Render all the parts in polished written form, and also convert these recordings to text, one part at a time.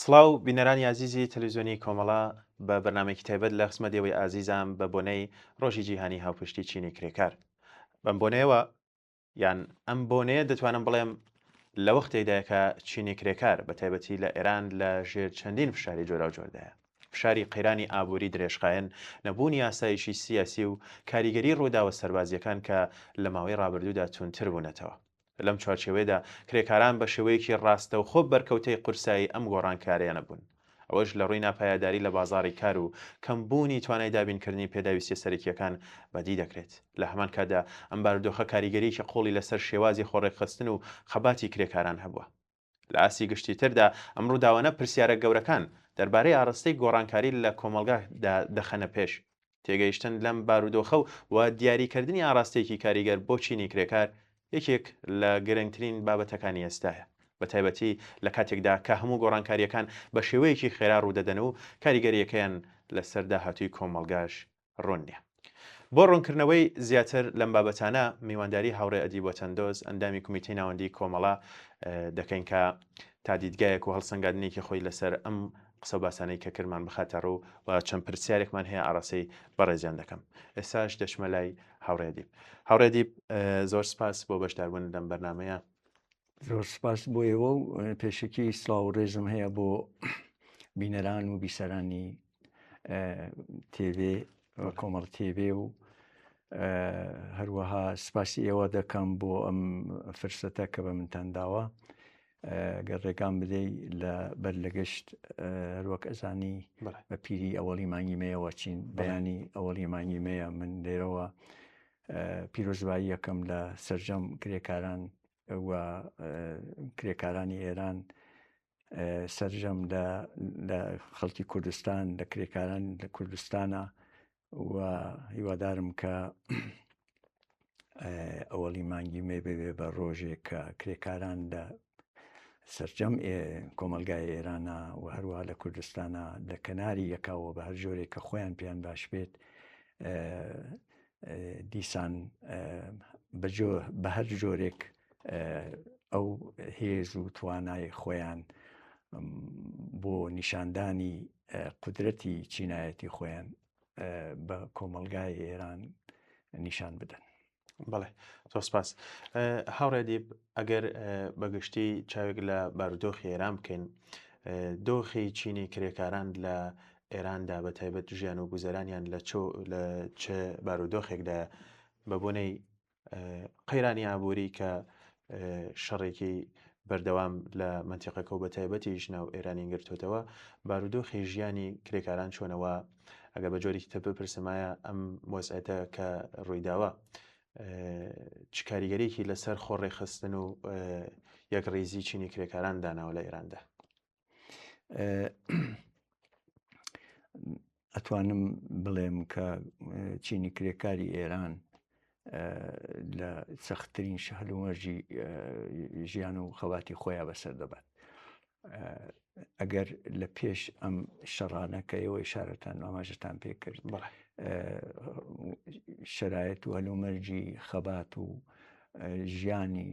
سڵاو بینەرانی ئازیزی تەلەڤیزیۆنی کۆمەڵە بە بەرنامەیەکی تایبەت لە خزمەت ئێوەی ئازیزان بە بۆنەی ڕۆژی جیهانی هاوپشتی چینی کرێکار بەم بۆنەیەوە یان ئەم بۆنەیە دەتوانم بڵێم لە وەختێکدایە کە چینی کرێکار بە تایبەتی لە ئێران لە ژێر چەندین فشاری جۆراوجۆردایە. فشاری قەیرانی ئابووری درێژخایەن، نەبوونی ئاسایشی سیاسی و کاریگەری ڕووداوە سەربازییەکان کە لە ماوەی ڕابردوودا توندتر بوونەتەوە. لەم چوارچێوەیەدا کرێکاران بە شێوەیەکی ڕاستەوخۆ بەرکەوتەی قورسایی ئەم گۆڕانکارییانە بوون. ئەوەش لە ڕووی ناپایەداری لە بازاڕی کار و کەمبوونی توانای دابینکردنی پێداویستیە سەرەکییەکان بەدی دەکرێت. لە هەمان کاتدا ئەم بارودۆخە کاریگەرییەکی قووڵی لەسەر شێوازی خۆڕێکخستن و خەباتی کرێکاران هەبووە. لە ئاستی گشتیتردا ئەم ڕووداوانە پرسیارە گەورەکان دەربارەی ئاڕاستەی گۆڕانکاری لە کۆمەڵگادا دەخەنە پێش. تێگەیشتن لەم بارودۆخە و دیاریکردنی ئاڕاستەیەکی کاریگەر بۆ چینی کرێکار یەکێک لە گرنگترین بابەتەکانی ئێستایە، بەتایبەتی لە کاتێکدا کە هەموو گۆڕانکارییەکان بە شێوەیەکی خێرا ڕوودەدەن و کاریگەرییەکەیان لەسەر داهاتووی کۆمەڵگاش ڕوون نییە. بۆ ڕوونکردنەوەی زیاتر لەم بابەتانە میوانداری هاوڕێ ئەدیب وەتەندۆست، ئەندامی کومیتەی ناوەندیی کۆمەڵە دەکەین کە تا دیدگایەک و هەڵسەنگاندنێکی خۆی لەسەر ئەم قسە و باسانەی کە کردمان بخاتە ڕوو و چەند پرسیارێکمان هەیە ئاڕاستەی بەڕێزیان دەکەم. ئێستاش دەچمە لای هاوڕێ ئەدیب. هاوڕێ ئەدیب زۆر سپاس بۆ بەشداربوون لەم بەرنامەیە. زۆر سپاس بۆ ئێوە و پێشەکی سڵاو و ڕێزم هەیە بۆ بینەران و بیسەرانی تێوێ کۆمەڵ تێوێ و هەروەها سپاسی ئێوە دەکەم بۆ ئەم فرسەتە کە بە منتان داوە گەر ڕێگام بدەی لە بەر لە گشت هەروەک ئەزانی بە پیری ئەوەڵی مانگی مەیەوە چین بەیانی ئەوەڵی مانگی مەیە من لێرەوە پیرۆزبایی یەکەم لە سەرجەم کرێکاران و کرێکارانی ئێران سەرجەم لە خەڵکی کوردستان لە کرێکاران لە کوردستانە و هیوادارم کە ئەوەڵی مانگی مێ ببێ بە ڕۆژێک کە کرێکاران لە سەرجەم کۆمەلگای ئێرانە و هەروە لە کوردستانە لە کەناری یەکەوە بە هەر جۆرێک کە خۆیان پێیان باش بێت دیسان بە هەر جۆرێک ئەو هێز و توانای خۆیان بۆ نیشاندانی قودرەتی چینایەتی خۆیان بە کۆمەڵگای ئێران نیشان بدەن. بەڵێ زۆر سپاس هاوڕێ دیب ئەگەر بەگشتی چاوێک لە بارودۆخی ئێران بکەین دۆخی چینی کرێکاران لە ئێراندا بە تایبەت ژیان و گوزەرانیان لە چۆ لە چ بارودۆخێکدا بە بۆنەی قەیرانی ئابووری کە شەڕێکی بەردەوام لە مەنتیقەکە و بە تایبەتیش ناو ئێرانی گرتوتەوە بارودۆخی ژیانی کرێکاران چۆنەوە ئەگەر بە جۆرێکی تر بپرسم ئایا ئەم وەزعێتە کە ڕوویداوە چ کاریگەریکی لەسەر خۆ ڕێکخستن و یەکڕیزی چینی کرێکاران داناوە لە ئێراندا؟ ئەتوانم بڵێم کە چینی کرێکاری ئێران لە سەختترین شەهلومەرجی ژیان و خەباتی خۆیان بەسەر دەبات ئەگەر لە پێش ئەم شەڕانە کە ئێوە ئیشارەتان ئاماژەتان پێ کرد شرایەت و هەلومەرجی خەبات و ژیانی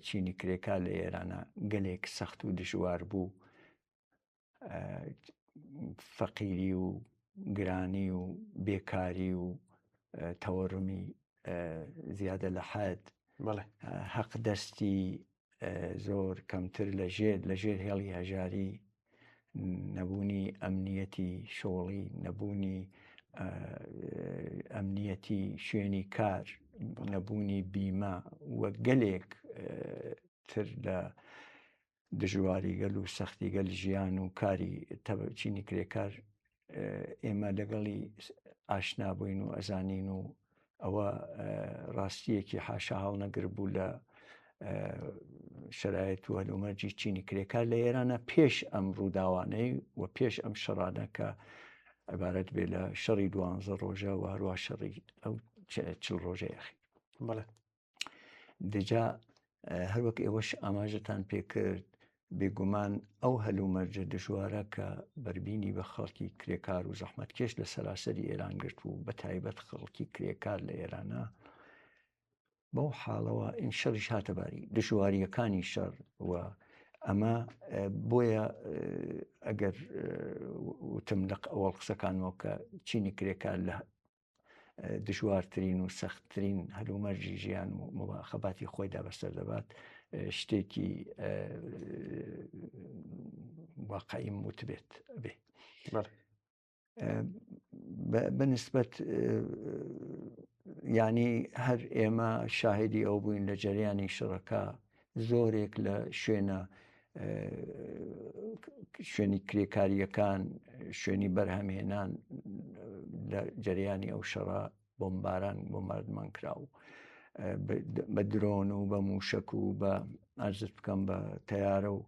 چینی کرێکار لە ئێرانە گەلێک سەخت و دژوار بوو فەقیری و گرانی و بێکاری و تەوەرمی زیادە لە حەد حەق دەستی زۆر کەمتر لە ژێر لە ژێر هێڵی هەژاری نەبوونی ئەمنیەتی شۆڵی نەبوونی ئەمنیەتی شوێنی کار نەبوونی بیمە وە گەلێک تر لە دژواری گەل و سەختی گەل ژیان و کاری چینی کرێکار ئێمە لەگەڵی ئاشنا بووین و ئەزانین و ئەوە ڕاستیەکی حاشا هەڵنەگر بوو لە شرایط و هەلومەرجی چینی کرێکار لە ئێرانە پێش ئەم ڕووداوانەی و پێش ئەم شەڕانە کە عبارەت بێ لە شەڕی دوانزە ڕۆژە و هەروە شەڕی ئەو چل ڕۆژەی ئەخیر. بەڵێ. دەجا هەروەک ئێوەش ئاماژەتان پێکرد بێگومان ئەو هەلومەرجە دژوارە کە بەربینی بە خەڵکی کرێکار و زەحمەتکێش لە سەراسەری ئێران گرت و بە تایبەت خەڵکی کرێکار لە ئێرانە بەو حاڵەوە ئین شەڕیش هاتە باری دژواریەکانی شەڕ و ئەمە بۆیە ئەگەر وتم لە ئەوەڵ قسەکانەوە کە چینی کرێکار لە دژوارترین و سەختترین هەلومەرجی ژیان و خەباتی خۆیدا بەسەر دەبات شتێکی واقعیم وتبێت بێ بەنسبەت ینی هەر ئێمە شاهدی ئەو بووین لە جەریانی شڕەکە زۆرێک لە شوێنە شوێنی کرێکاریەکان شوێنی بەرهەمهێنان لە جەریانی ئەو شەڕە بۆمباران بۆمباردمان کرا و بە درۆن و بە موشک و بە ئەرزت بکەم بە تەیارە و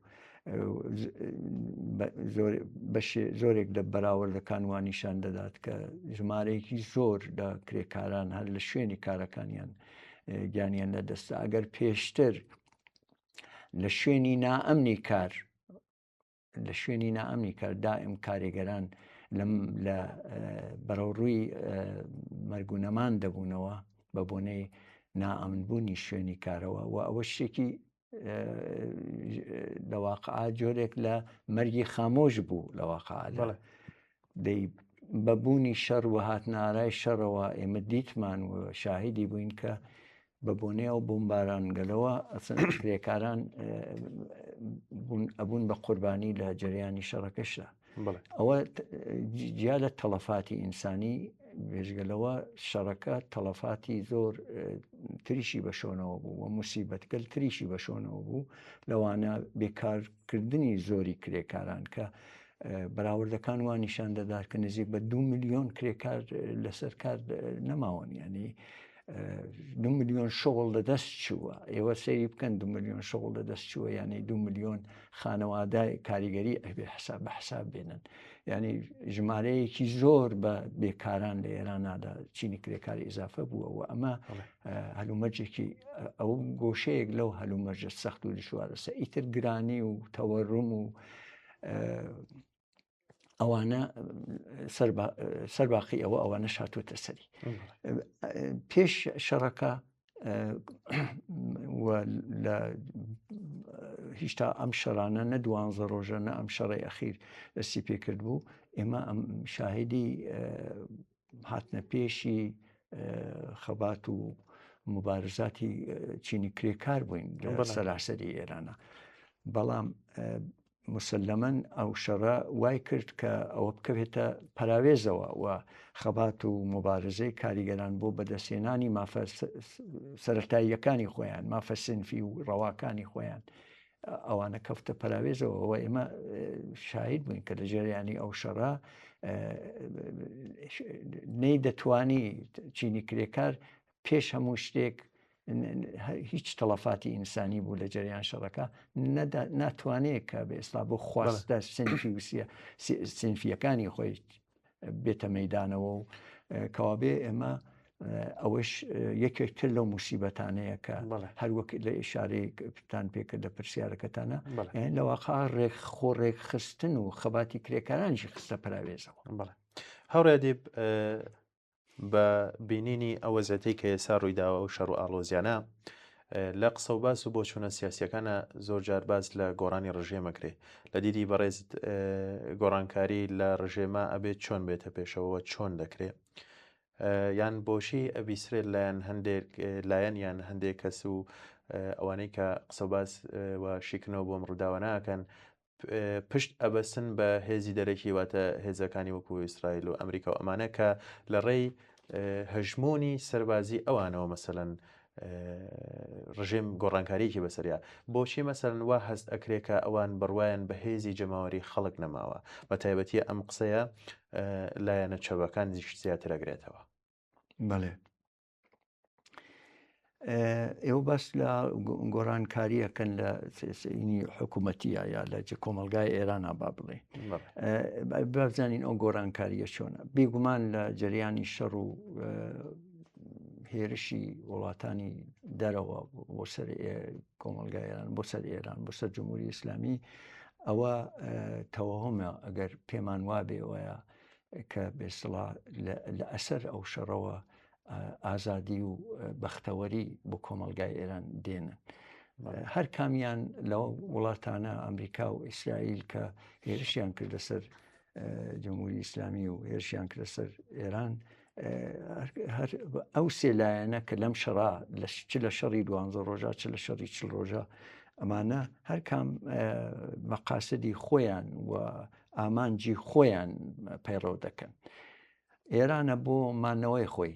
زۆرێک لە بەراوردەکان وان نیشان دەدات کە ژمارەیەکی زۆر لە کرێکاران هەر لە شوێنی کارەکانیان گیانیان لە دەستە ئەگەر پێشتر لە شوێنی نائەمنی کار لە شوێنی نائەمنی کار دائم کارێگەران لەم لە بەرەوڕووی مەرگ و نەمان دەبوونەوە بە بۆنەی نائەمنبوونی شوێنی کارەوە و ئەوە شتێکی لە واقعا جۆرێک لە مەرگی خامۆش بوو لە واقعدا دەی بە بوونی شەڕ و هاتنارای شەڕەوە ئێمە دیتمان و شاهیدی بووین کە بە بۆنەی ئەو بۆمبارانگەلەوە ئەسن کرێکاران ئەبوون بە قوربانی لە جەریانی شەڕەکەشدا ئەوە جیا لە تەڵەفاتی ئینسانی بێژگەلەوە شەڕەکە تەڵەفاتی زۆر تریشی بە شۆنەوە بوو و موسیبەتگەل تریشی بە شۆنەوە بوو لەوانە بێکارکردنی زۆری کرێکاران کە بەراوردەکان وا نیشان دەدات کە نزیک بە دو میلیۆن کرێکار لەسەر کار نەماون ینی دو میلیۆن شغڵ لە دەست چووە ئێوە سەیری بکەن دو میلیۆن شغڵ لە دەست چووە یعنی دو میلیۆن خانەوادای کاریگەری ئەبێ حساب بە حساب بێنن یعنی ژمارەیەکی زۆر بە بێکاران لە ئێرانادا چینی کرێکاری ئیزافە بووە و ئەمە هەلومەرجێکی ئەو گۆشەیەک لەو هەلومەرجە سەخت و دشوارەسە ئیتر گرانی و تەوەڕم و ئەوانە سەرباقی ئەوە ئەوانە شاتوتە سەری پێش شەڕەکە لە هیشتا ئەم شەرانە نە دوانزە ڕۆژە نە ئەم شەڕی ئەخیر دەستی پێکرد بوو ئێمە ئەم شاهدی هاتنە پێشی خەبات و مبارزاتی چینی کرێکار بووین لە سەراسەری ئێرانە بەڵام مسلەمەن ئەو شەڕە وای کرد کە ئەوە بکەوێتە پەراوێزەوە و خەبات و مبارزەی کاریگەران بۆ بەدەستهێنانی مافە سەرەتاییەکانی خۆیان مافە سنفی و ڕەواکانی خۆیان ئەوانە کەفتە پەراوێزەوە و ئێمە شاهید بووین کە لە جەریانی ئەو شەڕە نەی دەتوانی چینی کرێکار پێش هەموو شتێک هیچ تەڵەفاتی ئینسانی بوو لە جەریان شەڕەکە ناتوانێت کە بە ئێستا بۆ خواستە سنفی و سنفیەکانی خۆی بێتە مەدانەوە و کەوابێ ئێمە ئەوەش یەکێک تر لەو موسیبەتانەیە کە هەروەک لە ئشارەیەکتان پێکرد لە پرسیارەکەتانە لە واقع ڕێک خۆ ڕێکخستن و خەباتی کرێکارانیشی خستە پراوێزەوە بەڵێ هاوڕێ دیب بە بینینی ئەو وەزعەتەی کە ئێستا ڕوویداوە ئەو شەڕ و ئاڵۆزیانە لە قسە و باس و بۆچوونە سیاسیەکانە زۆر جار باس لە گۆڕانی ڕژێمەکرێ لە دیدی بەڕێزت گۆڕانکاری لە ڕژێمە ئەبێت چۆن بێتە پێشەوە چۆن دەکرێ یان بۆشی ئەبیسرێت لایەن هەندێک لایەن یان هەندێک کەس و ئەوانەی کە قسە باس و شیکنەوە بۆم ڕووداوە ناکەن پشت ئەبەستن بە هێزی دەرەکی واتە هێزەکانی وەکو ئیسرائیل و ئەمریکا و ئەمانە کە لە ڕێی هەژمۆنی سەربازی ئەوانەوە مەسەلەن ڕژێم گۆڕانکاریەکی بەسەریا بۆچی مەسەلەن وا هەست ئەکرێ کە ئەوان بڕوایان بە هێزی جەماوەری خەڵک نەماوە بە تایبەتی ئەم قسەیە لایەنە چەبەکان زیاتر ئەگرێتەوە. بەڵێ ئێوە باس لە گۆڕانکاریەکەن لە سینی حکوومەتیە یا لە کۆمەلگای ئێرانە با بڵێ بابزانین ئەو گۆڕانکاریە چۆنە بێگومان لە جریانی شەڕ و هێرشی وڵاتانی دەرەوە بۆ سەر کۆمەلگای ئێران بۆ سەر ئێران بۆ سەر جمهوری ئیسلامی ئەوە تەوەهمە ئەگەر پێمان وابێ وایە کە بێسڵا لە ئەسەر ئەو شەڕەوە ئازادی و بەختەوەری بۆ کۆمەلگای ئێران دێنن. هەر کامیان لە وڵاتانە ئەمریکا و ئیسرائیل کە هێرشیان کردە سەر جمهوری ئیسلامی و هێرشیان کردە سەر ئێران هەر ئەو سێ لایەنە کە لەم شەڕا لە چ لە شەڕی دوانزە ڕۆژە چ لە شەڕی چل ڕۆژە ئەمانە هەر کام مەقاسدی خۆیان و ئامانجی خۆیان پەیڕەو دەکەن. ئێرانە بۆ مانەوەی خۆی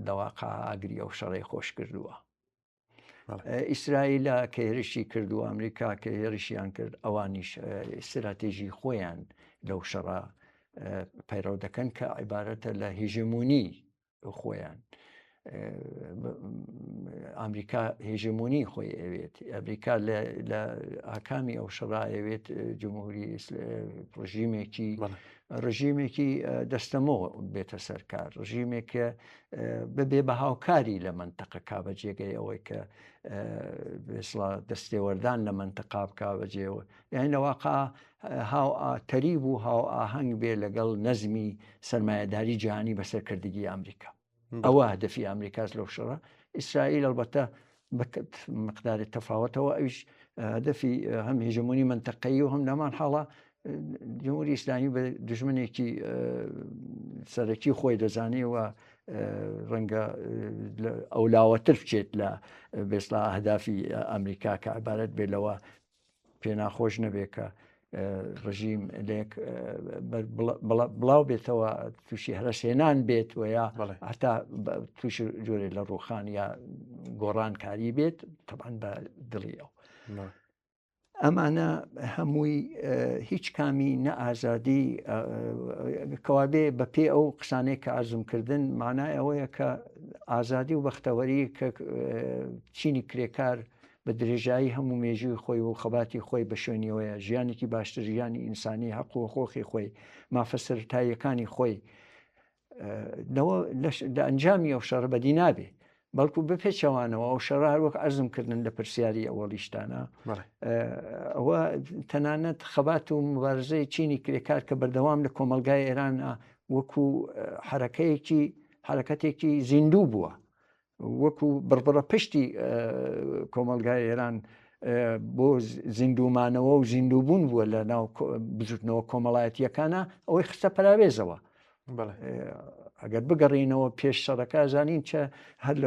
لەواقع ئاگری ئەو شەڕی خۆش کردووە. ئیسرائیلە کە هێرشی کرد و ئەمریکا کە هێرشیان کرد ئەوانیش استراتێژی خۆیان لەو شەڕە پەیڕەو دەکەن کە عیبارەتە لە هێژمونی خۆیان ئەمریکا هێژمونی خۆی ئەوێت ئەمریکا لە ئاکامی ئەو شەڕایەوێت جمهوری ڕژیمێکی ڕژیمێکی دەستەمۆ بێتە سەرکار ڕژیمێکە ببێ بە هاوکاری لە مەنتەقەکە بە جێگەی ئەوەی کە بێسڵا دەستێوەردان لە مەنتەقا بکا بەجێوە یانی لە واقع هاو تەریب و هاو ئاهەنگ بێ لەگەڵ نەزمی سەرمایەداری جیهانی بەسەر کردگی ئەمریکا ئەوە هەدەفی ئەمریکاس لەو شەڕە ئیسرائیل ئەلبەتە مقداری تەفاوتەوە ئەویش هەدەفی هەم هێژمونی منتەقەیی و هەم لەمان حاڵە جمهوری ئیسلامی بە دژمنێکی سەرەکی خۆی دەزانێ و ڕەنگە ئەولاوەتر بچێت لە بێسلا هەدافی ئەمریکا کە عبارەت بێ لەوە پێناخۆش نەبێ کە ڕژیم لێک بڵاو بێتەوە تووشی هەرەسێنان بێت و یا هەتا تووشی جۆرێ لە ڕوخان یا گۆڕانکاری بێت تەبان بە دڵی ئەو. ئەمانە هەمووی هیچ کامی نە ئازادی کەوابێ بە پێ ئەو قسانەی کە عەرزم کردن مانای ئەوەیە کە ئازادی و بەختەوەری کە چینی کرێکار بە درێژایی هەموو مێژووی خۆی و خەباتی خۆی بە شوێنیەوەیە ژیانێکی باشتر ژیانی ئینسانی حەق و خۆخی خۆی مافە سەرەتاییەکانی خۆی لەوە لە ئەنجامی ئەو شەڕە بەدی نابێ بەڵکو بپێچەوانەوە ئەو شەڕە هەروەک عەرزم کردن لە پرسیاری ئەوەڵیشتانە ئەوە تەنانەت خەبات و مبارزەی چینی کرێکار کە بەردەوام لە کۆمەلگای ئێران وەکو حرەکەیەکی حرەکەتێکی زیندوو بووە وەکو بڕبڕە پشتی کۆمەلگای ئێران بۆ زیندوومانەوە و زیندووبوون بووە لە ناو بزوتنەوە کۆمەڵایەتیەکانە ئەوەی خستە پەراوێزەوە ئەگەر بگەڕینەوە پێش شەڕەکە زانین چە هەر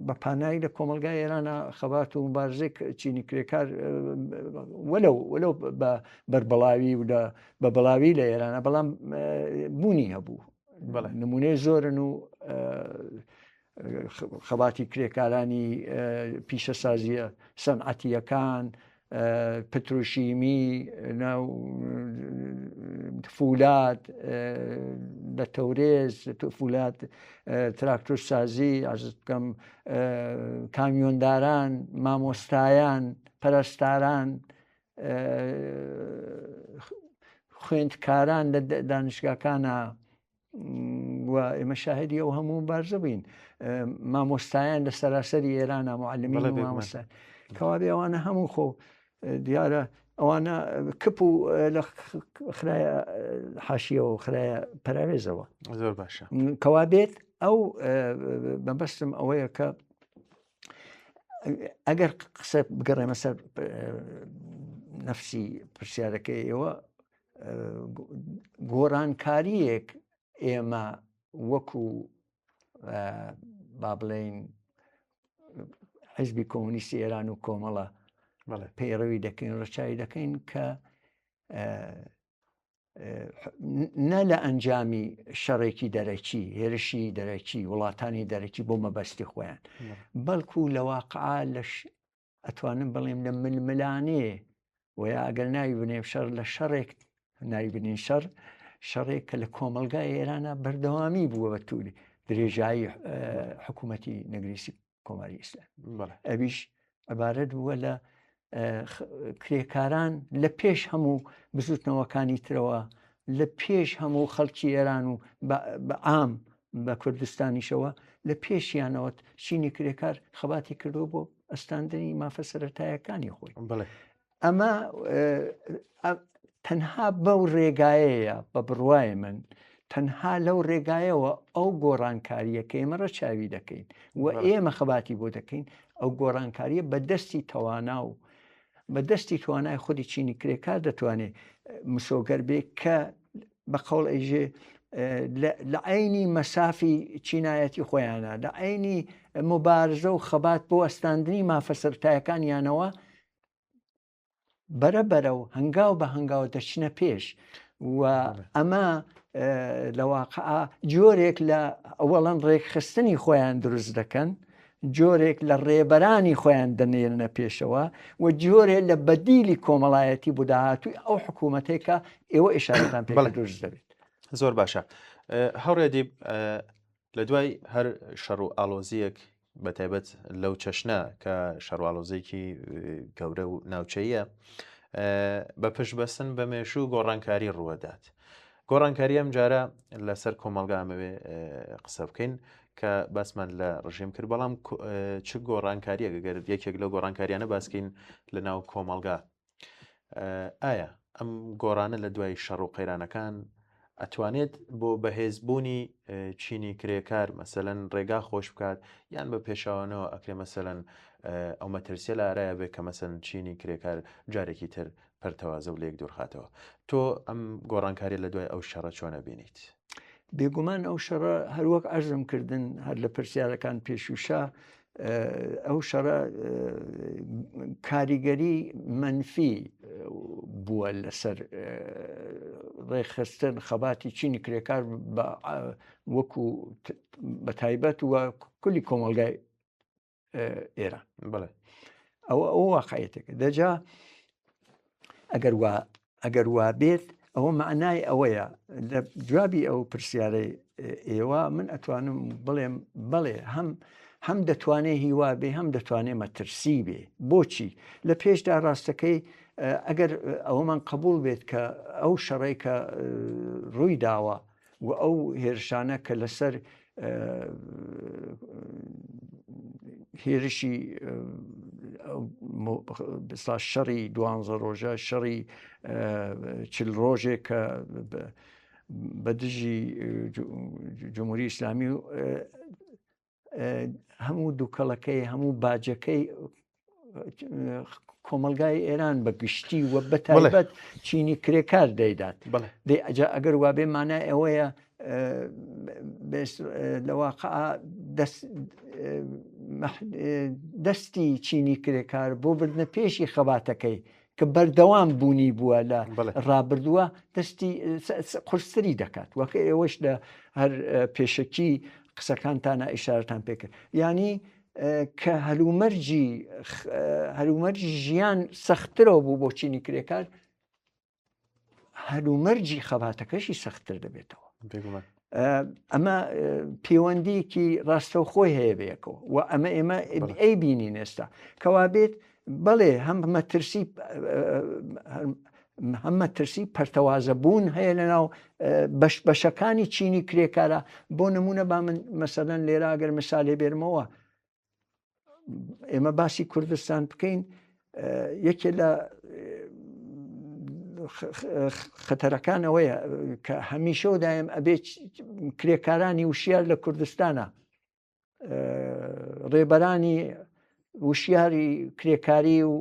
بە پانایی لە کۆمەلگای ئێرانە خەبات و مبارزێک چینی کرێکار وەلو وەلو بە بەربڵاوی و لە بە بڵاوی لە ئێرانە بەڵام بوونی هەبوو نمونەی زۆرن و خەباتی کرێکارانی پیشەسازیە سەنعەتیەکان پتروشیمی ناو فولاد لە تەورێز فولاد تراکتۆرسازی عزت بکەم کامیۆنداران مامۆستایان پەرستاران خوێندکاران لە دانیشگاکانە و ئێمە شاهدی ئەو هەموو بارزە بووین مامۆستایان لە سەراسەری ئێرانە معلمی مامۆستا کەوابێ ئەوانە هەموو خۆ دیارە ئەوانە کپ و لە خراە حاشیەوە خراە پەراوێزەوە زۆر باشە کەوابێت ئەو مەبەستم ئەوەیە کە ئەگەر قسە بگەڕێمە سەر نەفسی پرسیارەکەی ئێوە گۆڕانکارییەک ئێمە وەکو با بڵێین حزبی کۆمۆنیستی ئێران و کۆمەڵە پەیڕەوی دەکەین ڕەچاوی دەکەین کە نە لە ئەنجامی شەڕێکی دەرەکی هێرشی دەرەکی وڵاتانی دەرەکی بۆ مەبەستی خۆیان بەڵکو لە واقعا لە ئەتوانم بڵێم لە ململانێ و یا ئەگەر ناوی بنێم شەڕ لە شەڕێک ناوی بنین شەڕ شەڕێک کە لە کۆمەلگای ئێرانە بەردەوامی بووە بە تولی درێژایی حکوومەتی نەگریسی کۆماری ئیسلام ئەویش عبارەت بووە لە کرێکاران لە پێش هەموو بزوتنەوەکانی ترەوە لە پێش هەموو خەڵکی ئێران و بە عام. بە کوردستانیشەوە لە پێشیانەوە چینی کرێکار خەباتی کردووە بۆ ئەستاندنی مافە سەرەتایەکانی خۆی. ئەمە تەنها بەو ڕێگایەیە بە بڕوای من تەنها لەو ڕێگایەوە ئەو گۆڕانکاریە کە ئێمە ڕەچاوی دەکەین و ئێمە خەباتی بۆ دەکەین ئەو گۆڕانکاریە بە دەستی تەوانا و بە دەستی توانای خودی چینی کرێکار دەتوانێت مسۆگەر بێ کە بە قەوڵ ئەیژێ لە عینی مەسافی چینایەتی خۆیانە لە عینی مبارزە و خەبات بۆ ئەستاندنی مافە سەرتایەکانیانەوە بەرە بەرە و هەنگاو بە هەنگاو دەچنە پێش و ئەمە لە واقعا جۆرێک لە ئەوەڵەن ڕێکخستنی خۆیان دروست دەکەن جۆرێک لە ڕێبەرانی خۆیان دەنێرنە پێشەوە و جۆرێ لە بەدیلی کۆمەڵایەتی بۆ داهاتووی ئەو حکوومەتێکە ئێوە ئشارەتان پێ دروست دەبێت. زۆر باشە هاوڕێ دیب لە دوای هەر شەڕ و ئاڵۆزییەک بە تایبەت لەو چەشنە کە شەڕ و ئاڵۆزییەکی گەورە و ناوچەیە بە پشتبەستن بە مێژوو گۆڕانکاری ڕووەدات. گۆڕانکاری ئەم جارە لەسەر کۆمەڵگا ئەمەوێ قسە بکەین کە باسمان لە ڕژێم کرد بەڵام چ گۆڕانکاریەک گەر یەکێک لەو گۆڕانکاریانە باسکەین لە ناو کۆمەڵگا ئایا ئەم گۆڕانە لە دوای شەڕ و قەیرانەکان ئەتوانێت بۆ بەهێزبوونی چینی کرێکار مەسەلەن ڕێگا خۆش بکات یان بە پێشەوانەوە ئەکرێ مەسەلەن ئەو مەترسیە لە ئارایە بێ کە مەسەن چینی کرێکار جارێکی تر پەرتەوازە و لێک دوورخاتەوە تۆ ئەم گۆڕانکاریە لە دوای ئەو شەڕە چۆنە بینیت؟ بێگومان ئەو شەڕە هەروەک عەرزم کردن هەر لە پرسیارەکان پێشوشا ئەو شەڕە کاریگەری منفی بووە لەسەر ڕێکخستن خەباتی چینی کرێکار وەکو بە تایبەت وە کولی کۆمەلگای ئێران بڵێ ئەوە ئەو واقعەتێکە دەجا ئەگەر وا ئەگەر وا بێت ئەوە معنای ئەوەیە لە جوابی ئەو پرسیارەی ئێوە من ئەتوانم بڵێم بەڵێ هەم هەم دەتوانێت هیوا بێ هەم دەتوانێت مەترسی بێ بۆچی لە پێشدا ڕاستەکەی ئەگەر ئەوەمان قبول بێت کە ئەو شەڕەی کە ڕووی داوە و ئەو هێرشانە کە لەسەر هێرشی بسا شەڕی دوانزە ڕۆژە شەڕی چل ڕۆژێک کە بە دژی جمهوری ئیسلامی و هەموو دووکەڵەکەی هەموو باجەکەی کۆمەلگای ئێران بە گشتی و بەتایبەت چینی کرێکار دەیدات دەی ئەجا ئەگەر وابێ مانای ئەوەیە لە واقع دەستی چینی کرێکار بۆ بردنە پێشی خەباتەکەی کە بەردەوام بوونی بووە لە ڕابردووە دەستی قورستری دەکات وەکە ئێوەش لە هەر پێشەکی قسەکانتانە ئیشارەتان پێکرد ینی کە هەلومەرجی هەلومەرجی ژیان سەختترەوە بوو بۆ چینی کرێکار هەلومەرجی خەباتەکەشی سەختتر دەبێتەوە ئەمە پەیوەندیکی ڕاستەوخۆی هەیە بەیەکەوە و ئەمە ئێمە ئەی بینین ئێستا کەوا بێت بەڵێ هەم مەترسی هەم مەترسی پەرتەوازە بوون هەیە لە ناو بەش بەشەکانی چینی کرێکارە بۆ نمونە با من مەسەدەن لێرا ئەگەر مثالێ بێرمەوە ئێمە باسی کوردستان بکەین یەکێ لە خەتەرەکان ئەوەیە کە هەمیشە و دایم ئەبێ کرێکارانی وشیار لە کوردستانە ڕێبەرانی وشیاری کرێکاری و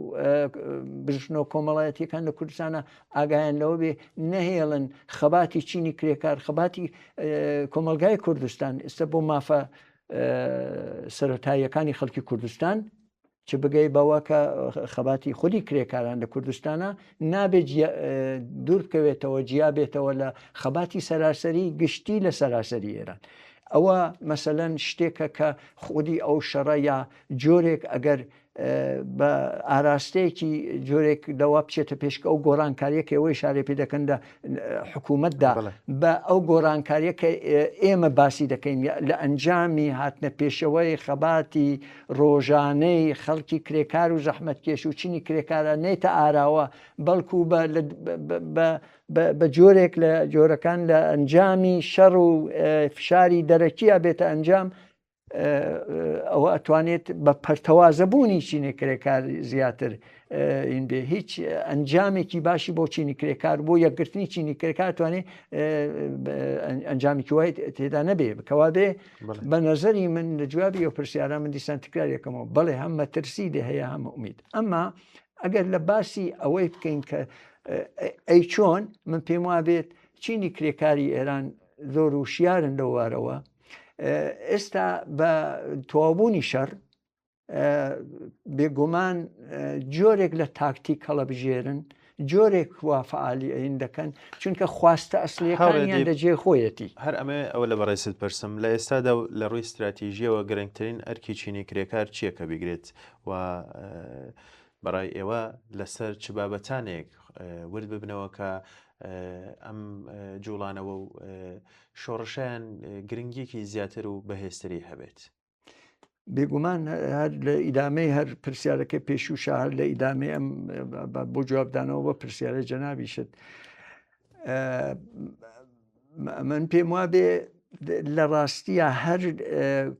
بژنۆ کۆمەڵایەتیەکان لە کوردستانە ئاگایان لەوە بێ نەهێڵن خەباتی چینی کرێکار خەباتی کۆمەلگای کوردستان ئێستا بۆ مافە سەرەتاییەکانی خەڵکی کوردستان چ بگەی بەوە کە خەباتی خودی کرێکاران لە کوردستانە نابێت دوور بکەوێتەوە جیا بێتەوە لە خەباتی سەراسەری گشتی لە سەراسەری ئێران ئەوە مەسەەن شتێکە کە خودی ئەو شەڕە یا جۆرێک ئەگەر بە ئاراستەیەکی جۆرێک لەوە بچێتە پێشکە ئەو گۆڕانکاریە کە ئێوەی شارێ پێ دەکەن لە حکوومەتدا بە ئەو گۆڕانکاریە کە ئێمە باسی دەکەین لە ئەنجامی هاتنە پێشەوەی خەباتی ڕۆژانەی خەڵکی کرێکار و زەحمەتکێش و چینی کرێکارە نێتە ئاراوە بەڵکو بە بە جۆرێک لە جۆرەکان لە ئەنجامی شەڕ و فشاری دەرەکیە بێتە ئەنجام ئەوە ئەتوانێت بە پەرتەوازەبوونی چینی کرێکار زیاتر این بێ هیچ ئەنجامێکی باشی بۆ چینی کرێکار بۆ یەکگرتنی چینی کرێکار توانێت ئەنجامێکی وای تێدا نەبێ بکەوا بێ بە نظری من لە جوابی ئەو پرسیارە من دیسان تکرار یەکەمەوە بەڵێ هەم مەترسی لێ هەیە هەم ئومید ئەمما ئەگەر لە باسی ئەوەی بکەین کە ئەی چۆن من پێم وابێت چینی کرێکاری ئێران زۆر وشیارن لەو وارەوە ئێستا بە تەواوبوونی شەڕ بێگومان جۆرێک لە تاکتیک هەڵەبژێرن جۆرێک وا فعالیین دەکەن چونکە خواستە ئەسلیەکانیان لە جێ خۆیەتی. هەر ئەمەوێ ئەوە لە بەڕێزت پرسم لە ئێستادا و لە ڕووی ستراتیژیەوە گرنگترین ئەرکی چینی کرێکار چییە کە بیگرێت و بەڕای ئێوە لەسەر چ بابەتانێک ورد ببنەوە کە ئەم جوڵانەوە و شۆڕشیان گرنگیەکی زیاتر و بەهێزتری هەبێت؟ بێگومان هەر لە ئیدامەی هەر پرسیارەکە پێشوو شاهر لە ئیدامەی ئەم بۆ جوابدانەوە بە پرسیارە جەنابیشت من پێم وابێ لە ڕاستیە هەر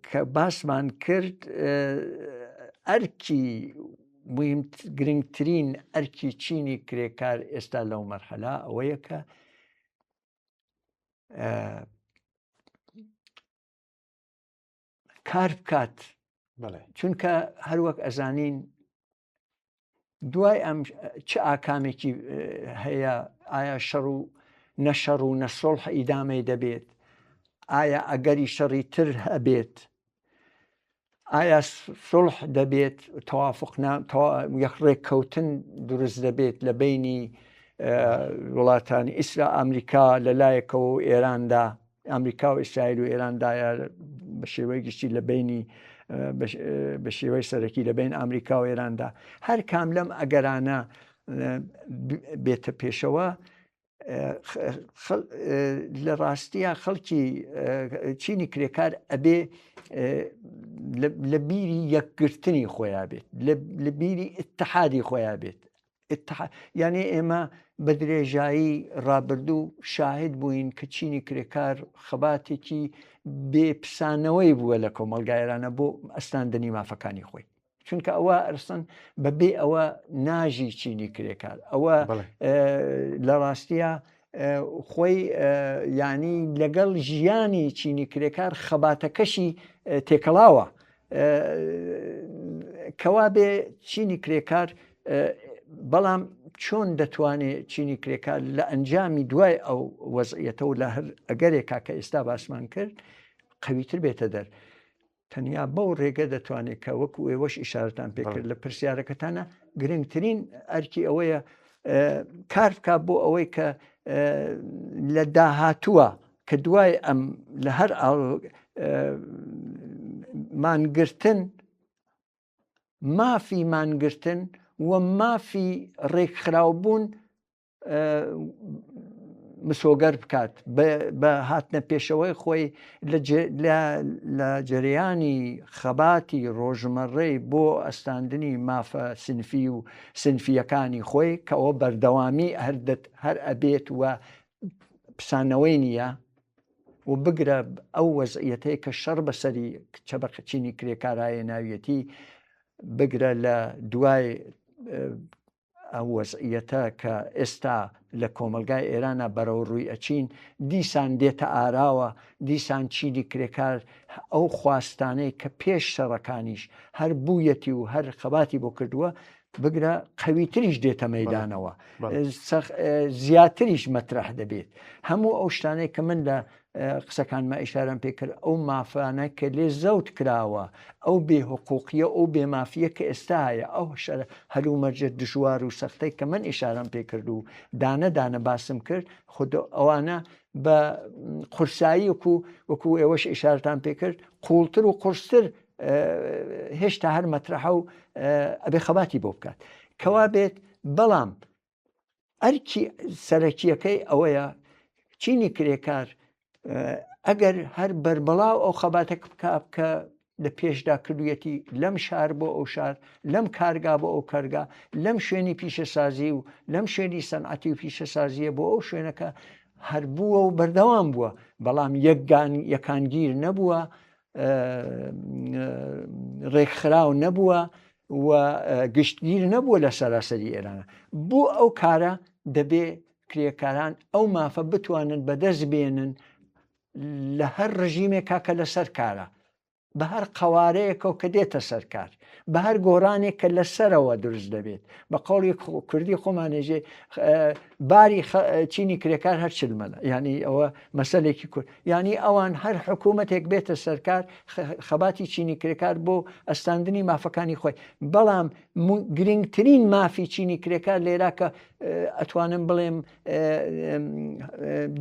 کە باسمان کرد ئەرکی گرنگترین ئەرکی چینی کرێکار ئێستا لەو مەرحەلا ئەوەیە کە کار بکات چونکە هەروەک ئەزانین دوای ئەم چ ئاکامێکی هەیە ئایا شەڕ و نەشەڕ و نەسۆڵح ئیدامەی دەبێت ئایا ئەگەری شەڕی تر هەبێت ئایا سڵح دەبێت توافقنا یەک ڕێککەوتن دروست دەبێت لە بینی وڵاتانی ئیسرا ئەمریکا لە لایەکەوە و ئێراندا ئەمریکا و ئیسرائیل و ئێراندایە بە شێوەی گشتی لە بینی بە شێوەی سەرەکی لە بین ئەمریکا و ئێراندا هەر کام لەم ئەگەرانە بێتە پێشەوە لە ڕاستیە خەڵکی چینی کرێکار ئەبێ لە بیری یەکگرتنی خۆیان بێت لە بیری اتحادی خۆیان بێت یانێ ئێمە بە درێژایی ڕابردوو شاهد بووین کە چینی کرێکار خەباتێکی بێ پسانەوەی بووە لە کۆمەڵگای ئێرانە بۆ ئەستاندنی مافەکانی خۆی چونکە ئەوە ئەرسن بەبێ ئەوە ناژی چینی کرێکار ئەوە لە ڕاستیە خۆی ینی لەگەڵ ژیانی چینی کرێکار خەباتەکەشی تێکەڵاوە کەوا بێ چینی کرێکار بەڵام چۆن دەتوانێت چینی کرێکار لە ئەنجامی دوای ئەو وەزعەتە و لە هەر ئەگەرێکا کە ئێستا باسمان کرد قویتر بێتە دەر تەنیا بەو ڕێگە دەتوانێت کە وەکو ئێوەش ئیشارەتان پێکرد لە پرسیارەکەتانە گرنگترین ئەرکی ئەوەیە کار بکات بۆ ئەوەی کە لە داهاتووە کە دوای ئەم لە هەر مانگرتن مافی مانگرتن و مافی ڕێکخراوبوون مسۆگەر بکات بە هاتنە پێشەوەی خۆی لە جەریانی خەباتی ڕۆژمەڕەی بۆ ئەستاندنی مافە سنفی و سنفیەکانی خۆی کە ئەوە بەردەوامی هەر ئەبێت و پسانەوەی نییە و بگرە ئەو وەزعیەتەی کە شەڕ بەسەری چەبەق چینی کرێکارایە ناویەتی بگرە لە دوای ئەو وەزعیەتە کە ئێستا لە کۆمەلگای ئێرانە بەرەو ڕووی ئەچین دیسان دێتە ئاراوە دیسان چینی کرێکار ئەو خواستانەی کە پێش شەڕەکانیش هەر بوویەتی و هەر خەباتی بۆ کردووە بگرە قەویتریش دێتە مەدانەوە زیاتریش مەترح دەبێت هەموو ئەو شتانەی کە من لە قسەکانمە ئیشارەم پێکرد ئەو مافانە کە لێ زەوت کراوە ئەو بێ حقوقیە ئەو بێمافیە کە ئێستا هەیە ئەو شەرە هەلومەرجە دژوار و سەختەی کە من ئیشارەم پێکرد و دانە دانە باسم کرد خود ئەوانە بە قورسایی وەکو وەکو ئێوەش ئیشارتان پێکرد قوڵتر و قورستر. هێشتا هەر مەترەحە و ئەبێ خەباتی بۆ بکات کەوا بێت بەڵام ئەرکی سەرەکیەکەی ئەوەیە چینی کرێکار ئەگەر هەر بەربڵاو ئەو خەباتە بکا کە لە پێشدا کردویەتی لەم شار بۆ ئەو شار لەم کارگا بۆ ئەو کارگا لەم شوێنی پیشەسازی و لەم شوێنی سەنعەتی و پیشەسازیە بۆ ئەو شوێنەکە هەر بووە و بەردەوام بووە بەڵام یەکگان یەکانگیر نەبووە ڕێکخراو نەبووە و گشتگیر نەبووە لە سەراسەری ئێرانە بۆ ئەو کارە دەبێ کرێکاران ئەو مافە بتوانن بەدەست بێنن لە هەر ڕژیمێکا کە لەسەر کارە بە هەر قەوارەیەکەوە کە دێتە سەر کار بە هەر گۆڕانێک کە لەسەرەوە دروست دەبێت بە قەوڵی کوردی خۆمانێژێ باری چینی کرێکار هەر چلمەلە یعنی ئەوە مەسەلێکی کورد یعنی ئەوان هەر حکوومەتێک بێتە سەرکار خەباتی چینی کرێکار بۆ ئەستاندنی مافەکانی خۆی بەڵام گرنگترین مافی چینی کرێکار لێرا کە ئەتوانم بڵێم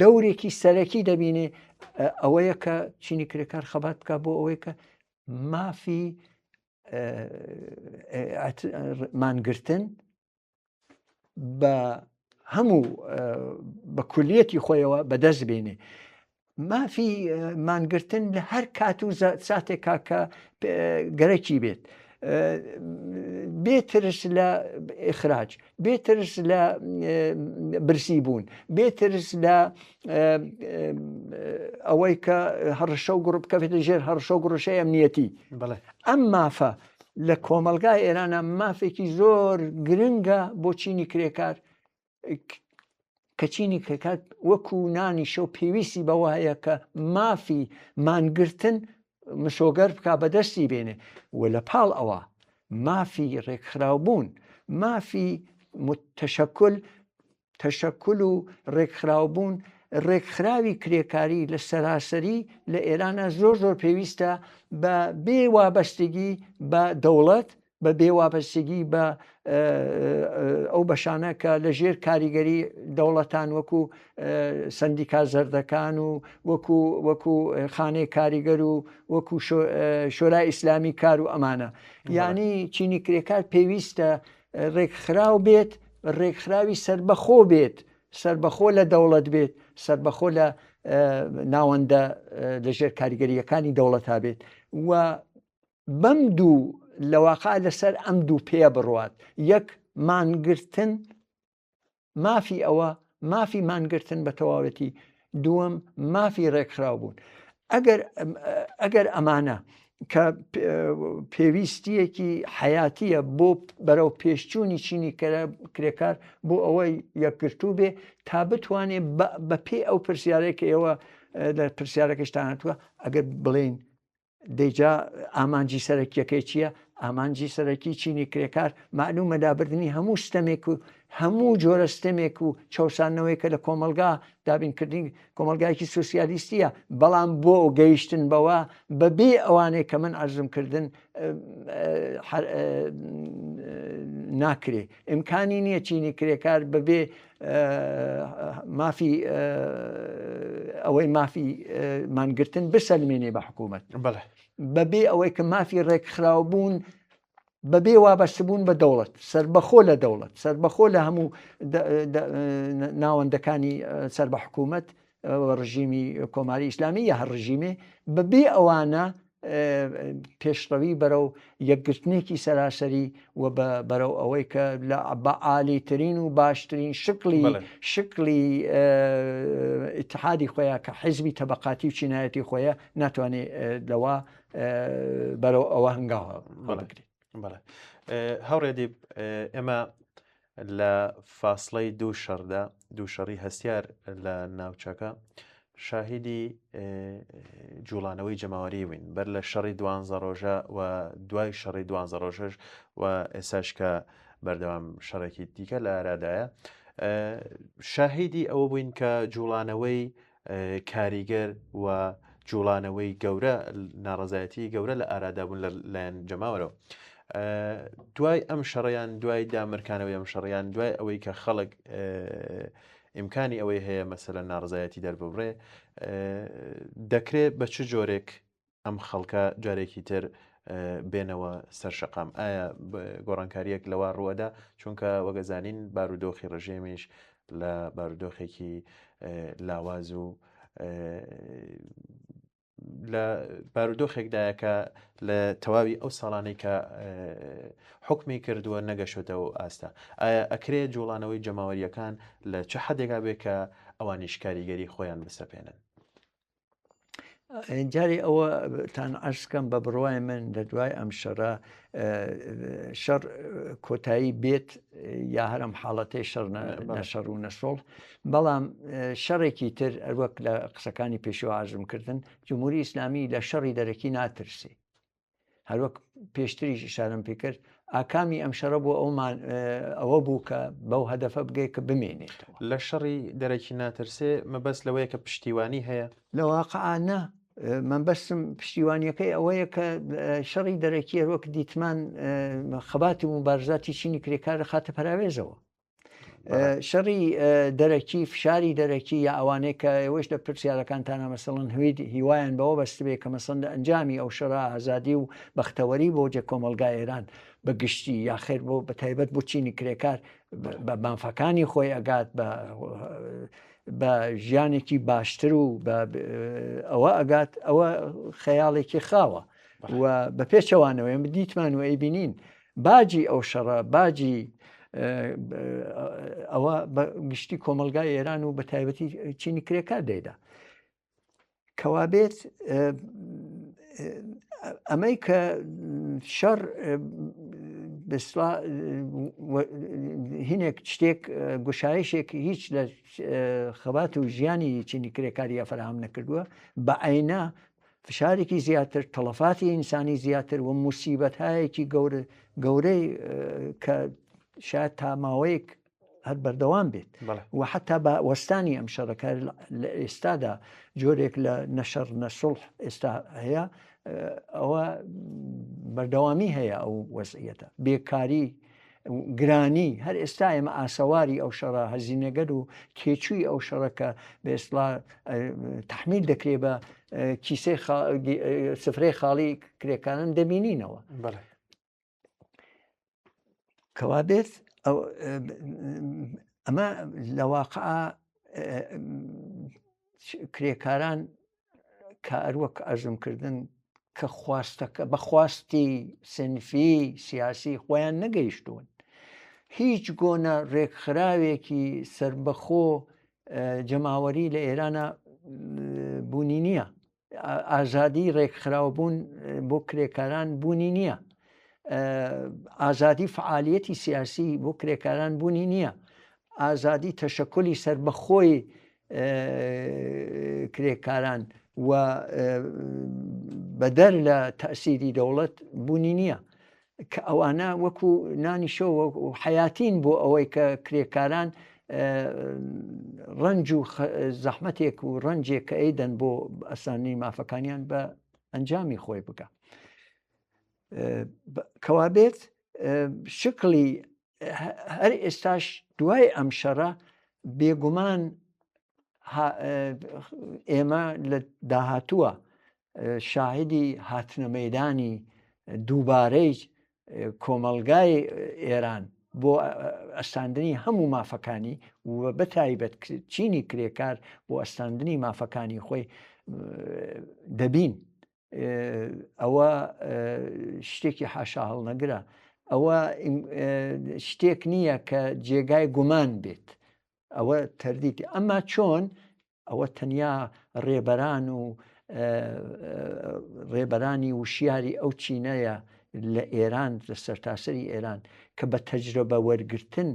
دەورێکی سەرەکی دەبینێ ئەوەیە کە چینی کرێکار خەبات بکە بۆ ئەوەی کە مافی مانگرتن بە هەموو بە کولیەتی خۆیەوە بەدەست بێنێ مافی مانگرتن لە هەر کات و ساتێکا کە گەرەکی بێت بێ ترس لە ئخراج بێ ترس لە برسی بوون بێ ترس لە ئەوەی کە هەڕشە و گوڕ بکەوێتە ژێر هەڕشە و گوڕشەی ئەمنیەتی ئەم مافە لە کۆمەلگای ئێرانە مافێکی زۆر گرنگە بۆ چینی کرێکار کە چینی کرێکار وەکو نانی شەو پێویستی بەوە هەیە کە مافی مانگرتن مسۆگەر بک بەدەستی بێنێ و لە پاڵ ئەوە مافی ڕێکخراوبوون مافی تەشەکل تەشەکل و ڕێکخراوبوون ڕێکخراوی کرێکاری لە سەراسەری لە ئێرانە زۆر زۆر پێویستە بە بێ وابەستگی بە دەوڵەت بە بێ وابەستگی بە ئەو بەشانە کە لە ژێر کاریگەری دەوڵەتان وەکو سندیکا زەردەکان و وەکو وەکو خانەی کاریگەر و وەکو شۆرای ئیسلامی کار و ئەمانە یعنی چینی کرێکار پێویستە ڕێکخراو بێت ڕێکخراوی سربەخۆ بێت سربەخۆ لە دەوڵەت بێت سربەخۆ لە ناوەندە لەژێر کاریگەریەکانی دەوڵەت بێت و بەم دوو لەواقع لەسەر ئەم دوو پێ بڕوات یەک مانگرتن مافی ئەوە مافی مانگرتن بە تەواوەتی دووەم مافی ڕێکخراو بوون ئەگەر ئەگەر ئەمانە کە پێویستیەکی حیاتیە بۆ بەرەو پێشچوونی چینی کرێکار بۆ ئەوەی یەکگرتوو بێ تا بتوانێت بە پێ ئەو پرسیارێک کە ئێوە لە پرسیارەکەشتان هاتووە ئەگەر بڵێین دەی جا ئامانجی سەرەکیەکەی چییە؟ ئامانجی سەرەکی چینی کرێکار مەعلومە لابردنی هەموو ستەمێک و هەموو جۆرە ستەمێک و چەوساندنەوەیکە لە کۆمەڵگا دابینکردنی کۆمەڵگایەکی سوسیالیستیە بەڵام بۆ گەیشتن بەوە بەبێ ئەوانەی کە من عەرزم کردن ناکرێ ئیمکانی نییە چینی کرێکار بەبێ مافی ئەوەی مافی مانگرتن بسەلمێنێ بە حکوومەت بەبێ ئەوەی کە مافی ڕێکخراوبوون بەبێ وابەستبوون بە دەوڵەت سربەخۆ لە دەوڵەت سربەخۆ لە هەموو ناوەندەکانی سەر بە حکوومەت ڕژیمی کۆماری ئیسلامی یا هەر ڕژیمێ بەبێ ئەوانە پێشڕەوی بەرەو یەکگرتنێکی سەراسەری و بەرەو ئەوەی کە لە بە عالیترین و باشترین شکلی شکلی ئیتحادی خۆیان کە حیزبی تەبقاتی و چینایەتی خۆیە ناتوانێت لەوە بەرەو ئەوە هەنگاوە بگرێت. هاوڕێ دیب ئێمە لە فاسڵەی دوو شەڕدا، دوو شەڕی هەستیار لە ناوچەکە، شاهیدی جوڵانەوەی جەماوەری بووین بەر لە شەڕی دوانزە ڕۆژە و دوای شەڕی دوانزە ڕۆژەش و ئێساش کە بەردەوام شەڕێکی دیکە لە ئارادایە شاهیدی ئەوە بووین کە جوڵانەوەی کاریگەر و جوڵانەوەی گەورە ناڕزایەتی گەورە لە ئارادا بوون لە لایەن جەماوەرەوە دوای ئەم شەڕیان دوای دامرکانەوەی ئەم شەڕیان دوای ئەوەی کە خەڵک ئیمکانی ئەوەی هەیە مەسەلە ناڕزایەتی دەرببڕێ دەکرێت بە چ جۆرێک ئەم خەڵکە جارێکی تر. بێنەوە سەر شەقام؟ ئایا گۆڕانکارییەک لەوە ڕووەدا؟ چونکە وەگەزانین بارودۆخی ڕژێمیش لە بارودۆخێکی لاواز و لە بارودۆخێکدایە کە لە تەواوی ئەو ساڵانەی کە حکمی کردووە نەگەشتەوە ئاستە ئایا ئەکرێ جوڵانەوەی جەماوەریەکان لە چ حدێکا بێ کە ئەوانیش کاریگەری خۆیان بسەپێنن؟ جارێ ئەوە تان عەرزکەم بە بڕوای من لە دوای ئەم شەڕە شەڕ کۆتایی بێت یا هەرم حاڵەتەی شەڕ نەشەڕ و نەسۆڵ بەڵام شەڕێکی تر هەروەک لە قسەکانی پێشوە عەرزم کردن جمهوری ئیسلامی لە شەڕی دەرەکی ناترسێ هەروەک پێشتریش ئیشارەم پێ کرد ئاکامی ئەم شەڕە بۆ ئەومان ئەوە بوو کە بەو هەدەفە بگەیت کە بمێنێتەوە. لە شەڕی دەرەکی ناترسێ مەبەست لەوەیە کە پشتیوانی هەیە؟ لە واقعا نا، مەبەستم پشتیوانیەکەی ئەوەیە کە شەڕی دەرەکی هەروەک دیتمان خەبات و موبارزاتی چینی کرێکار دەخاتە پەراوێزەوە. شەڕی دەرەکی فشاری دەرەکی یا ئەوانەی کە ئێوەش لە پرسیارەکانتانە مەسەڵەن هوید هیوایان بەوە بەستبێ کە مەسەن لە ئەنجامی ئەو شەڕە ئازادی و بەختەوەری بۆ جێ کۆمەڵگای ئێران بە گشتی یا خێر بۆ بە تایبەت بۆ چینی کرێکار بە مافەکانی خۆی ئەگات بە بە ژیانێکی باشتر و ئەوە ئەگات ئەوە خەیاڵێکی خاوە و بە پێچەوانەوە ئێمە دیتمان و ئەیبینین باجی ئەو شەڕە باجی ئەوە بە گشتی کۆمەلگای ئێران و بە تایبەتی چینی کرێکار دەیدا کەوابێت ئەمەی کە شەڕ بسڵا هینێک شتێک گوشایشێک هیچ لە خەبات و ژیانی چینی کرێکاری فەراهەم نەکردووە بە عینە فشارێکی زیاتر، تەڵەفاتی ئینسانی زیاتر و موسیبەتهایەکی گەورە گەورەی کە شاید تا ماوەیەک هەر بەردەوام بێت و حتا بە وەستانی ئەم شەڕەکە لە ئێستادا جۆرێک لە نەشەڕ نەسڵ ئێستا هەیە ئەوە بەردەوامی هەیە ئەو وەزعیەتە بێکاری گرانی، هەر ئێستا ئێمە ئاسەواری ئەو شەڕە هەزینەگەر و تێچووی ئەو شەڕە کە بە ئێستا تحمیل دەکرێ بە کیسەی سفرەی خاڵی کرێکاران دەبینینەوە. کەوابێت ئەمە لە واقع کرێکاران کە هەروەک عەرزم کردن کە خواستەکە بە خواستی سنفی سیاسی خۆیان نەگەیشتوون هیچ گۆنە ڕێکخراوێکی سربەخۆ جەماوەری لە ئێرانە بوونی نییە ئازادی ڕێکخراوبوون بۆ کرێکاران بوونی نییە ئازادی فعالیەتی سیاسی بۆ کرێکاران بوونی نییە ئازادی تەشەکولی سربەخۆی کرێکاران و بەدەر لە تەسیری دەوڵەت بوونی نییە کە ئەوانە وەکو نانی شەو و حیاتین بۆ ئەوەی کە کرێکاران ڕەنج و زەحمەتێک و ڕەنجێک کە ئەیدەن بۆ ئەسانی مافەکانیان بە ئەنجامی خۆی بکە کەوابێت شکڵی هەر ئێستاش دوای ئەم شەڕە بێگومان ئێمە لە داهاتووە شاهدی هاتنە مەدانی دووبارەی کۆمەلگای ئێران بۆ ئەستاندنی هەموو مافەکانی و بەتایبەت چینی کرێکار بۆ ئەستاندنی مافەکانی خۆی دەبین. ئەوە شتێکی حاشا هەڵنەگرە ئەوە شتێک نییە کە جێگای گومان بێت ئەوە تەردیتی ئەمما چۆن ئەوە تەنیا ڕێبەران و ڕێبەرانی وشیاری ئەو چینەیە لە ئێران لە سەرتاسەری ئێران کە بە تەجربە وەرگتن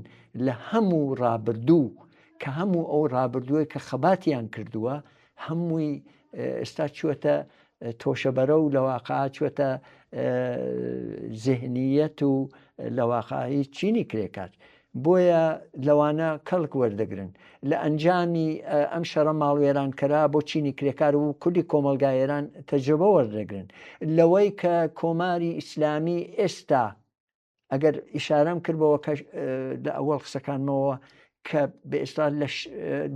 لە هەموو ڕابردوو کە هەموو ئەو ڕابردووە کە خەباتیان کردووە هەمووی ئێستا چووەتە تۆشەبەرە و لە واقع چووەتە زهنیەت و لە واقعی چینی کرێکار بۆیە لەوانە کەڵک وەردەگرن لە ئەنجامی ئەم شەڕە ماڵوێرانکەرا بۆ چینی کرێکار و کوردی کۆمەلگا ئێران تەجربە وەردەگرن لەوەی کە کۆماری ئیسلامی ئێستا ئەگەر ئیشارەم کرد بەوە کە لە ئەوەڵ قسەکانمەوە کە بە ئێستا لە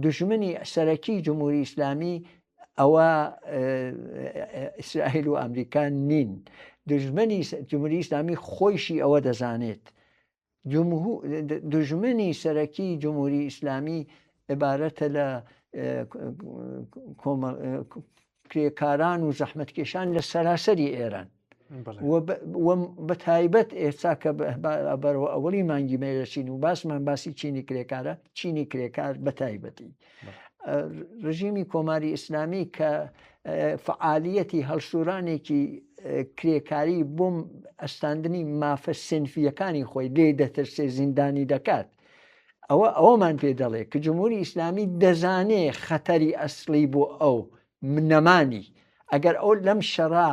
دژمنی سەرەکی جمهوری ئیسلامی ئەوە ئیسرائیل و ئەمریکا نین. دژمنی جمهوری ئیسلامی خۆیشی ئەوە دەزانێت. دوژمنی سەرەکی جمهوری ئیسلامی عبارەتە لە کرێکاران و زەحمەتکێشان لە سەراسەری ئێران بە تایبەت ئێستا کە بەرەوە ئەوەڵی مانگی مێرەچین و باسمان باسی چینی کرێکارە چینی کرێکار بە تایبەتی ڕژیمی کۆماری ئیسلامی کە فعالیەتی هەڵسوورانێکی کرێکاری بۆ ئەستاندنی مافە سنفیەکانی خۆی لێ دەترسێ زیندانی دەکات ئەوە ئەوەمان پێ دەڵێ کە جمهوری ئیسلامی دەزانێ خەتەری ئەسڵی بۆ ئەو نەمانی ئەگەر ئەو لەم شەڕا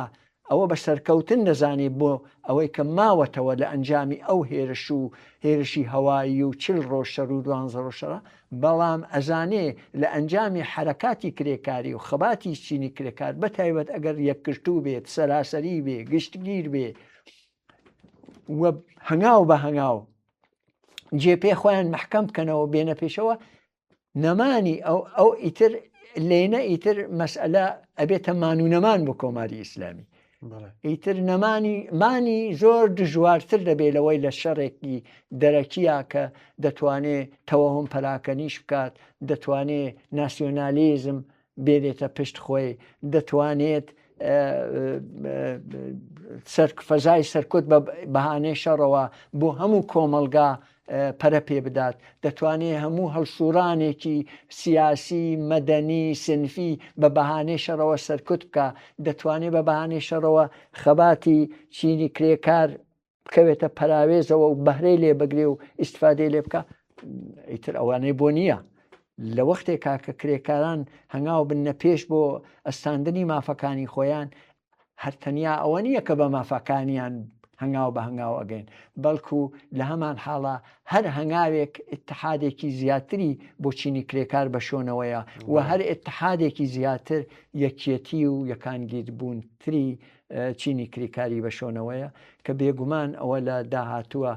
ئەوە بە سەرکەوتن دەزانێ بۆ ئەوەی کە ماوەتەوە لە ئەنجامی ئەو هێرش و هێرشی هەوایی و چل ڕۆژ شەر و دوانزە ڕۆژ شەڕە، بەڵام ئەزانێ لە ئەنجامی حەرەکاتی کرێکاری و خەباتی چینی کرێکار بە تایبەت ئەگەر یەکگرتوو بێت، سەراسەری بێ، گشتگیر بێ و هەنگاو بە هەنگاو جێ پێ خۆیان مەحکەم بکەنەوە بێنە پێشەوە، نەمانی ئەو ئەو ئیتر لێنە ئیتر مەسئلە ئەبێتە مان و نەمان بۆ کۆماری ئیسلامی ئیتر نەمانی مانی زۆر دژوارتر دەبێت لەوەی لە شەڕێکی دەرەکیە کە دەتوانێت تەوەهم پەراکەنیش بکات دەتوانێت ناسیۆنالیزم بێنێتە پشت خۆی، دەتوانێت فەزای سەرکوت بە بەهانەی شەڕەوە بۆ هەموو کۆمەڵگا پەرە پێ بدات، دەتوانێت هەموو هەڵسوڕانێکی سیاسی، مەدەنی، سنفی بە بەهانەی شەڕەوە سەرکوت بکا، دەتوانێت بە بەهانەی شەڕەوە خەباتی چینی کرێکار بکەوێتە پەراوێزەوە و بەهرەی لێ بگرێ و ئیسفادەی لێ بکە ئیتر ئەوانەی بۆ نییە لە وەختێکا کە کرێکاران هەنگاو بنە پێش بۆ ئەستاندنی مافەکانی خۆیان هەر تەنیا ئەوە نییە کە بە مافەکانیان هەنگاو بە هەنگاو ئەگەین بەڵکو لە هەمان حاڵا هەر هەنگاوێک اتحادێکی زیاتری بۆ چینی کرێکار بە شۆنەوەیە و هەر اتحادێکی زیاتر یەکیەتی و یەکانگیر بوونتری چینی کریکاری بە شۆنەوەیە کە بێگومان ئەوە لە داهاتووە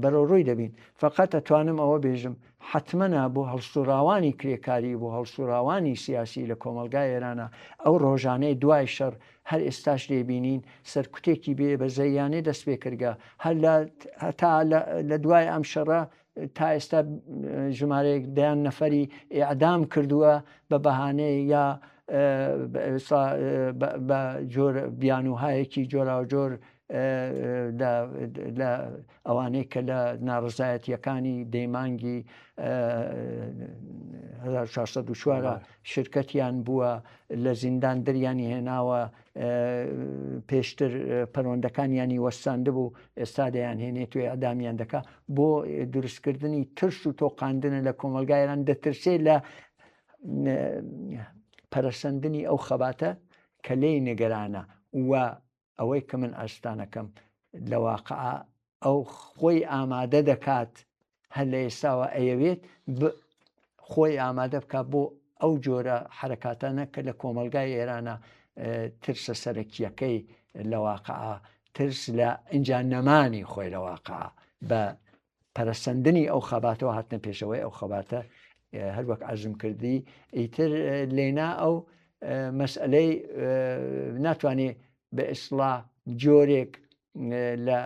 بەرەو ڕووی دەبین فقط ئەتوانم ئەوە بێژم حتممەە بۆ هەڵسوڕاوانی کرێکاری بۆ هەڵسوڕاوانی سیاسی لە کۆمەلگای ئێرانە ئەو ڕۆژانەی دوای شەڕ هەر ئێستاش دەیبینین سەرکوتێکی بێ بەزەیانێ دەست پێ کردگە هەر لە هەتا لە دوای ئەم شەڕە تا ئێستا ژمارەیەک دەیان نەفەری ئیعدام کردووە بە بەهانەی یا بە جۆر بیانوهایەکی جۆراوجۆر لە ئەوانەی کە لە ناڕزایەتیەکانی دەیمانگی 1940 شرکەتیان بووە لە زیندان دریانی هێناوە پێشتر پەروەندەکانیانی وەستاندبوو ئێستا دەیانهێنێت و ئیعدامیان دەکا بۆ دروستکردنی ترس و تۆقاندنە لە کۆمەلگای ئێران دەترسێ لە پەرەسەندنی ئەو خەباتە کە لێی نیگەرانە و ئەوەی کە من ئاستانەکەم لە واقع ئەو خۆی ئامادە دەکات هەر لە ئێستاوە ئەیەوێت خۆی ئامادە بکات بۆ ئەو جۆرە حرەکاتانە کە لە کۆمەلگای ئێرانە ترسە سەرەکیەکەی لە واقعا ترس لە ئینجا نەمانی خۆی لە واقعا بە پەرەسەندنی ئەو خەباتەوە هاتنە پێشەوەی ئەو خەباتە هەروەک عەرزم کردی ئیتر لێنا ئەو مەسئلەی ناتوانێ بە ئیسڵا جۆرێک لە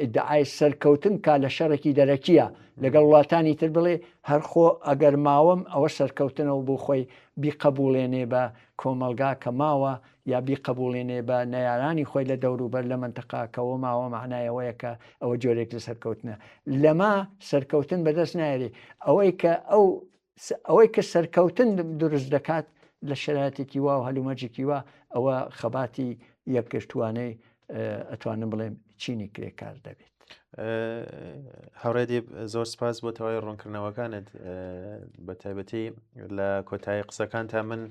ئیدعای سەرکەوتن کا لە شەڕێکی دەرەکیە لەگەڵ وڵاتانی تر بڵێ هەرخۆ ئەگەر ماوەم ئەوە سەرکەوتنەوە بۆ خۆی بیقەبوڵێنێ بە کۆمەڵگا کە ماوە یا بیقەبوڵێنێ بە نەیارانی خۆی لە دەوروبەر لە مەنتەقە کەەوە ماوە معنای ئەوەیە کە ئەوە جۆرێک لە سەرکەوتنە لەما سەرکەوتن بەدەست نایەری ئەوەی کە ئەو ئەوەی کە سەرکەوتن دروست دەکات لە شەرایەتێکی وا و هەلومەرجێکی وا ئەوە خەباتی یەکگرتووانەی ئەتوانم بڵێم چینی کرێکار دەبێت. هاوڕێ زۆر سپاس بۆ تەواوی ڕوونکردنەوەکانت بە تایبەتی لە کۆتایی قسەکان تا من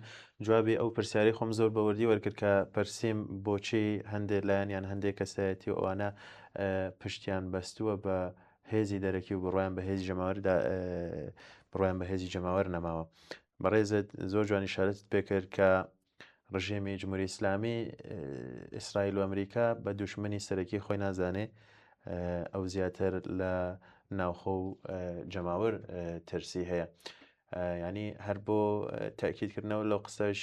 جوابی ئەو پرسیاری خۆم زۆر بەوردی وەرکرد کە پرسییم بۆچی هەندێک لایەنیان هەندێک کەسایەتی و ئەوانە پشتیان بەستووە بە هێزی دەرەکی و بڕوایان بە هێزی جەماوەر بڕوایان بە هێزی جەماوەر نەماوە بەڕێزت زۆر جوانی شارەتت پێکرد کە ڕژێمی جمهوری ئیسلامی ئیسرائیل و ئەمریکا بە دوشمنی سەرەکی خۆی نازانێ ئەو زیاتر لە ناوخۆ و جەماوەر ترسی هەیە ینی هەر بۆ تاکیدکردنەوە لەو قسەش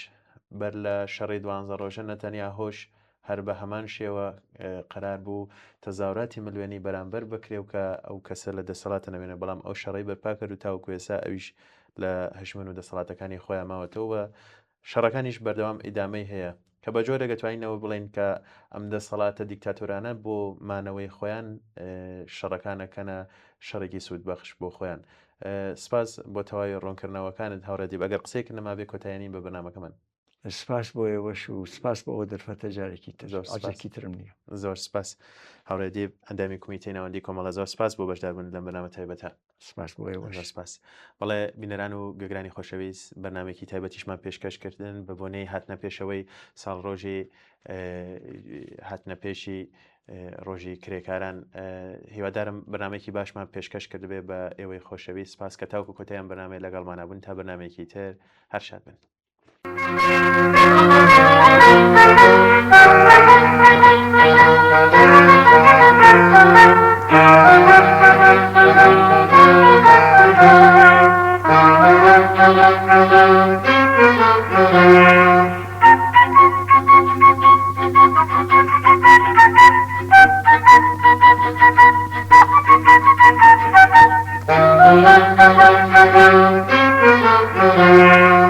بەر لە شەڕی دوانزە ڕۆژە نەتەنیا هۆش هەر بە هەمان شێوە قەرار بوو تەزاوراتی ملوێنی بەرامبەر بکرێ و کە ئەو کەسە لە دەسەڵاتە نەمێنێ، بەڵام ئەو شەڕەی بەرپا کرد و تاوەکو ئێستا ئەویش لە هەژموون و دەسەڵاتەکانی خۆیان ماوەتەوە و شەڕەکانیش بەردەوام ئیدامەی هەیە کە بە جۆرێک ئەتوانین ئەوە بڵێین کە ئەم دەسەڵاتە دیکتاتۆرانە بۆ مانەوەی خۆیان شەڕەکان ئەکەنە شەڕێکی سوودبەخش بۆ خۆیان. سپاس بۆ تەواوی ڕوونکردنەوەکانت هاوڕێ دیب ئەگەر قسەیەکت نەمابێ کۆتاییانین بە بەرنامەکەمان. سپاس بۆ ئێوەش و سپاس بۆ ئەو دەرفەتە جارێکی تر زۆر سپاس. عەرزێکی ترم نییە. زۆر سپاس هاوڕێ دیب ئەندامی کومیتەی ناوەندی کۆمەڵە زۆر سپاس بۆ بەشداربوون لەم بەرنامە تایبەتە. سپاس بۆ ئێوەش. زۆر سپاس. بەڵێ بینەران و گوێگرانی خۆشەویست بەرنامەیەکی تایبەتیشمان پێشکەش کردن بە بۆنەی هاتنە پێشەوەی ساڵڕۆژی هاتنە پێشی ڕۆژی کرێکاران هیوادارم بەرنامەیەکی باشمان پێشکەش کردبێ بە ئێوەی خۆشەویست سپاس کە تاوکو کۆتایان بەرنامەیە لەگەڵمانە بوون تا بەرنامەیەکی تر هەر شاد بن. Thank you.